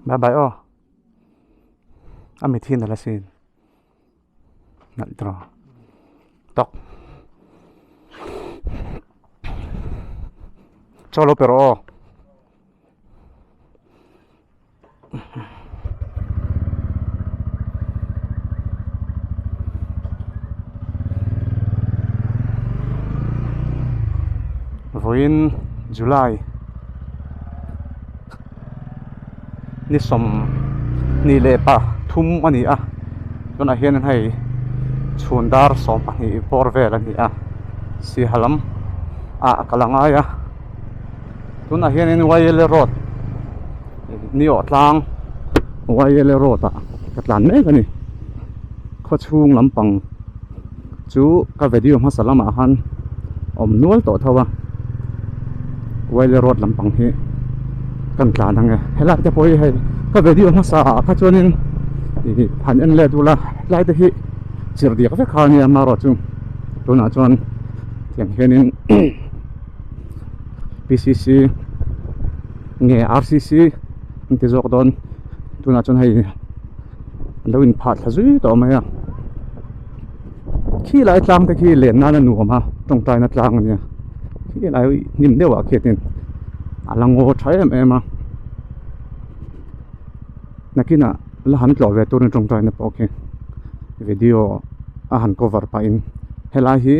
Bye bye aw. A mit hi nalh asin. Nalh tawh. Tawk. Chaw lo pe rawh aw. Vawiin July ni sawm hnih leh pathum a ni a tunah hian hei chhun dar sawmpahnih bawr vel a ni a sihal lam ah ka la ngai a. Tunah hianin Wayele road ni awh tlang Wayele road ah ka tlan mek a ni khaw chhung lampang chu ka video hmasa lamah khan awm nual tawh tho a Wayele road lampang hi kan tlan ang e helai te pawh hi hei ka video hmasa ah kha chuanin ih han en let ula helai te hi chirhdiak vek kha a nia amaherawhchu tunah chuan tiang hianin. P_c_c nge r_c_c an ti zawk dawn tunah chuan hei an lo inphah thla zui tawh mai a khi lai tlang te khi len nan a nuam a tawngtaina tlang a nia khi lai hnim deuh ah khianin a la ngaw tha em em a nakinah la han tlawh ve turin tawngtaina pawh khi video a han cover pahin helai hi.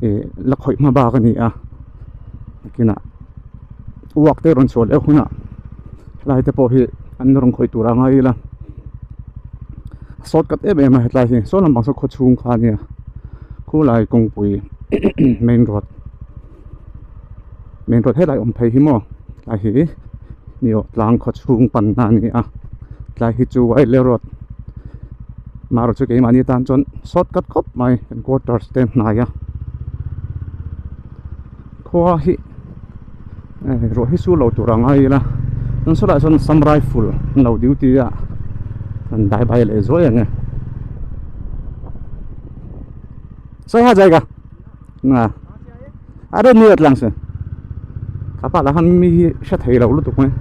Ih la khawih hma bak a ni a nakinah uak te rawn chhuah leh hunah helai te pawh hi an rawn khawih tur a ngai ila sawt kat em em a hetlai hi saw lampang saw khaw chhung kha a nia khulai kawngpui main road main road helai awm phei hi maw tlai hi ni awh tlang khaw chhung panna a ni a tlai hi chu Wailer road. Marawh chu keimahni tan chuan short cut khawp mai kan quarters te hnai a khua hi ruah hi su lo tur a ngai ila chuan sawlai ah sawn sam rifle an lo duty a an dai bai leh zuai ang e sawi ha jaiga nga a ren ni atlang se kapa lah khan mi hi hre thei lo lutuk mai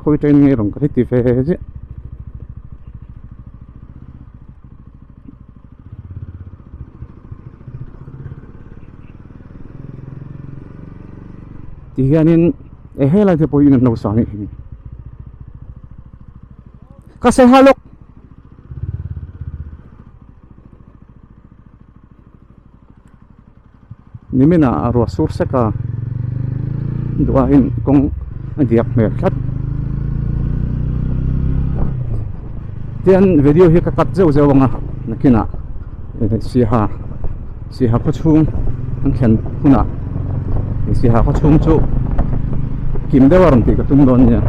khawi train nge rawn ka hre ti ve chiah. Ti hianin e helai te pawh hi in an lo sa anih hi ka sawi ha lawk. Niminah ruah sur sek a duahin kawng a diak hmel tlat tian video hi ka cut zeuh zeuh ang a nakinah siaha siaha khaw chhung an thlen hunah siaha khaw chhung chu kim deuh a rawn tih ka tum dawn nia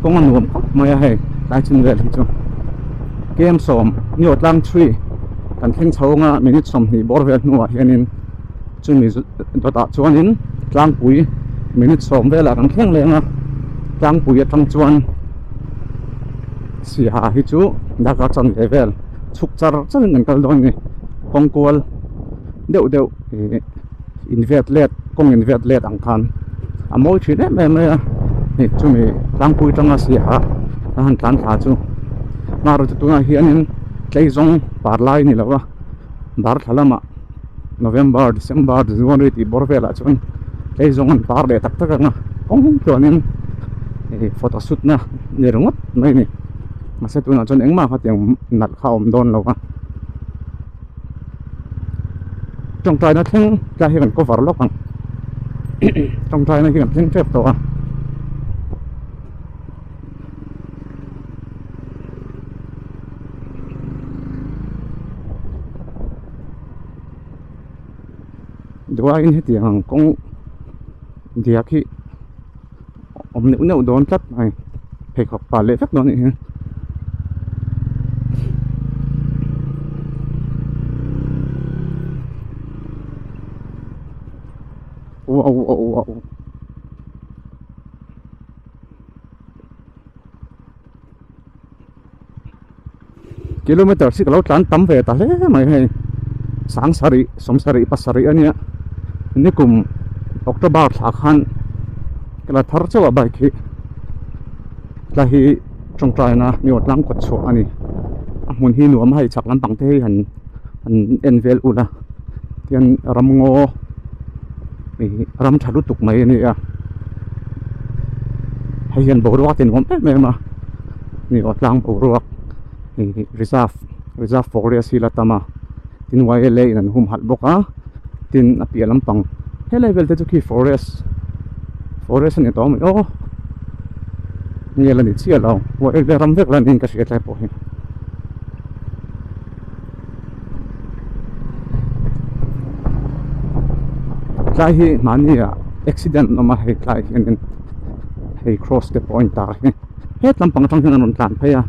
kawng a nuam khawp mai a hei tlai chin vel hi chu. Kem sawm ni aw tlang thui kan thleng chho anga minute 20 bawr vel hnuah hianin chumi dawtah chuanin tlangpui minute 10 velah kan thleng leng a tlangpui atang chuan siaha hi chu darkar chanve vel chhuk char charin kan kal dawn a ni kawng kual deuh deuh ih invet let kawng invet let ang khan a mawi thin em em mai a hei chumi tlangpui atanga siaha a han tlan thla chu hmarawh chu tunah hianin tlei zawng par lai a ni lo a bar thla lamah November December January tih bawr velah chuan tlei zawng an par leh tak tak ang a kawng tluanin ih photo shoot na ni ringawt mai a ni mahse tunah chuan engmah kha tiang nalh kha a awm dawn lo a. Tawngtaina thleng tlai hi kan cover lawk ang tawngtaina hi kan thleng tep tawh a. Duaiin hetiang ang kawng diak hi awm neuh neuh dawn tlat mai pheikhawk pah leh vek dawn a nih hi. Kilometer hi ka lo tlan tam ve ta hle mai hei sang sarih sawm sarih pasarih a nia nikum October thla khan. Ka la thar chauh a bike hi tlai hi tawngtaina ni awm tlang kawt chhuah a ni a hmun hi nuam a hei chhak lampang te hi han han en vel ula tian ramngaw ih ram tha lutuk mai a ni a hei hian boruak a ti nuam em em a ni awm tlang boruak ih reserve reserve forest hi la tam a tin yla in an humhalh bawk a tin a piah lampang helai vel te chu khi forest forest a ni tawh mai aw nge la ni chiah lo yla ram vek la niin ka hria tlai pawh hi. Tlai hi mahni ah accident an awm a hei tlai hianin hei cross te pawh a intar hi het lampang atang hian an rawn tlan phei a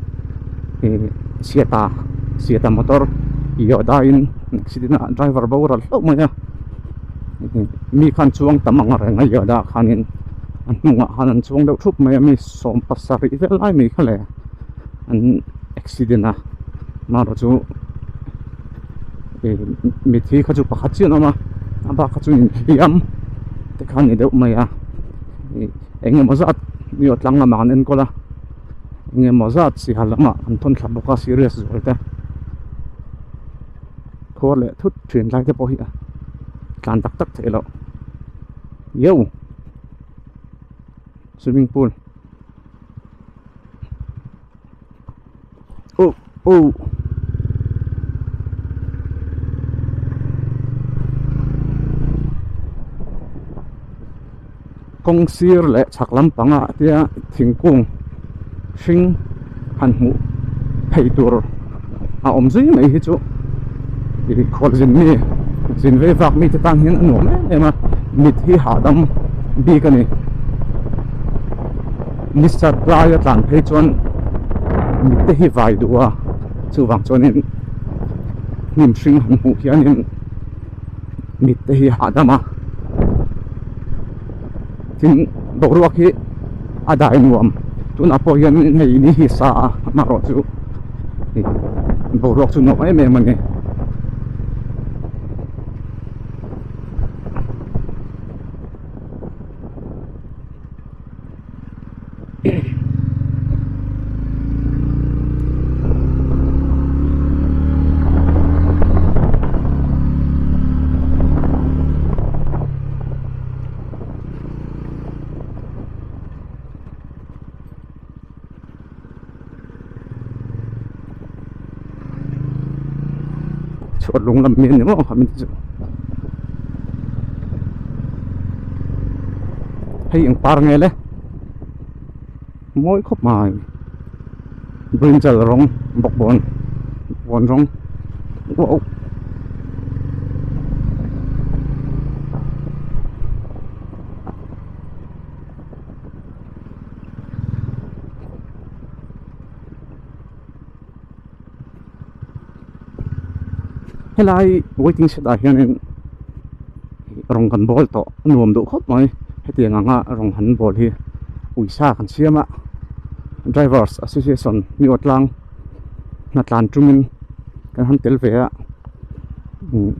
ih siata siata motor yoda in accident a driver boral hlauh mai a mi khan chuang tam ang reng a yoda khanin a hnungah khan an chuang deuh thup mai a mi sawm pasarih vel lai mai kha le an accident a marawh chu ih mithi kha chu pakhat chiah an awm a a bak kha chu inhliam te kha a ni deuh mai a ih eng emaw zat ni aw tlang lamah an enkawl a eng emaw zat sihal lamah an thawn thla bawk a serious zual te khuar leh thut thin lai te pawh hi a tlan tak tak theih loh yo swimming pool. Oh oh Kawng sir leh chhak lampangah tia thingkung hring han hmuh phei tur a awm zui mai hi chu ih khualzin mi zin vei vak mite tan hian a nuam em em a mit hi hahdam bik a ni. Ni sat laia tlan phei chuan mit te hi vai duh a chuvang chuanin hnim hring han hmuh hianin mit te hi hahdam a tin boruak hi a dai nuam tunah pawh hian hei ni hi sa a amaherawh chu boruak chu nuam em em a ni. Chhuat lung lam mi a ni maw kha min ti chu hei eng par nge le mawi khawp mai brinjal rawng bawkbawn bawn rawng wow. Helai waiting shed ah hianin rawng kan bawl tawh a nuam duh khawp mai hetiang anga rawng han bawl hi uisa kan siam a drivers association ni aw tlang hna tlan tumin kan han tel ve a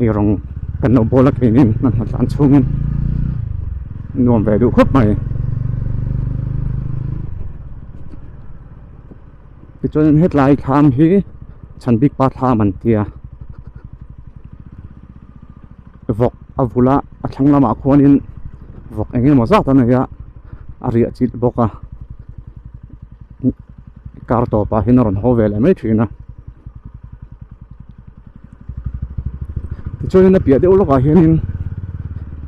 ei rawng kan lo bawl a keinin hna tlan chhungin nuam ve duh khawp mai. Tichuan hetlai thlam hi chhan bik pa thlam an tia vawk a vul a a thlang lamah khuanin vawk eng emaw zat a nei a a riah chilh bawk a kar tawpah hian a rawn haw ve leh mai thin a tichuanin a piah deuh lawkah hianin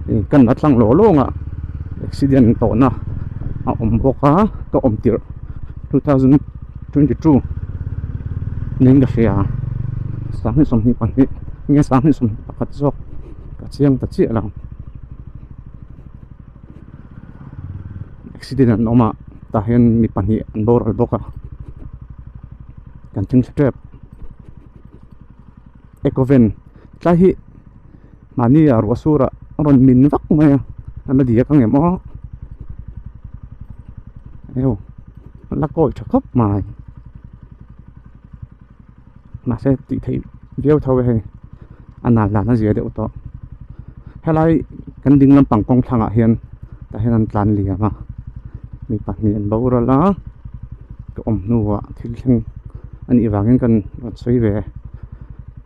ih kan la tlang lawng lawng a accident tawhna a awm bawk a ka awm tirh 2022 niin ka hria sanghnih 22 nge sanghnih 21 zawk ka chiang ta chiah lo accident an awm a tah hian mi pahnih an boral bawk a kan thing thla tep. Ecoven tlai hi mahni ah ruah sur ah a rawn min vak mai a a la diak ang em aw eo a la kawi tha khawp mai mahse tih theih viau tho e hei a nal dan a zia deuh tawh helai kan ding lampang kawng thlangah hian tah hian an tlan liam a. Mi pahnih an boral a ka awm hnuah thil thleng a nih vangin kan rawn sawi ve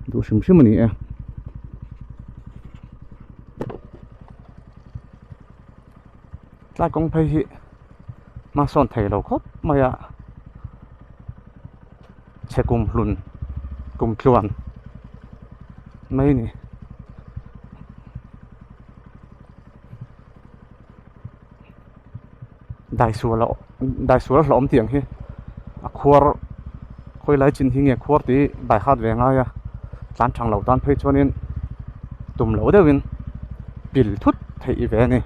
duh hrim hrim a ni e. Tlai kawng phei hi hmasawn thei lo khawp mai a chhe kum hlun kum tluan mai a ni. Daisual a daisual a hlauhawm tih ang hi a khuar khawi lai chin hi nge khuar tih by heart ve ngai a tlan thang lo tan phei chuanin tum loh deuhin pil thut theih ve a ni.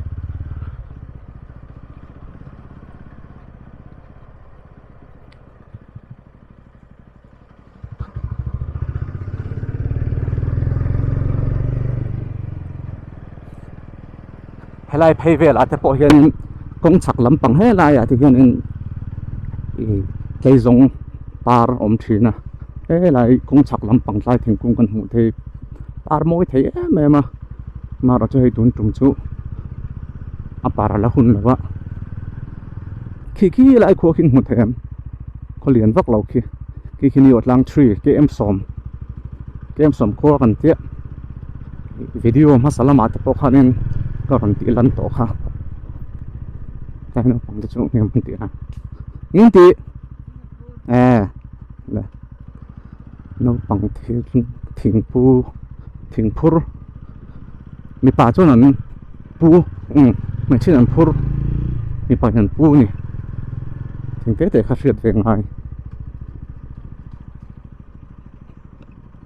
Helai phei velah te pawh hianin kawng chhak lampang helaiah te hianin ih tleizawng par a awm thin a helai kawng chhak lampang tlai thingkung kan hmuh thei par mawi thei em em a amaherawhchu hei tun tum chu a par a la hun lo a khi khi lai khua khi hmu thei em khaw lian vak lo khi khi khi ni aw tlang three km sawm km sawm khua kan tia video hmasa lamah te pawh khanin ka rawn tih lan tawh kha tlai naupang te chu eng an tih a eng tih eh le naupang thil thingpu thingphur mipa chuan an pu umm hmeichhia an phur mipa hian an pu a ni thing te te kha hriat ve ngai.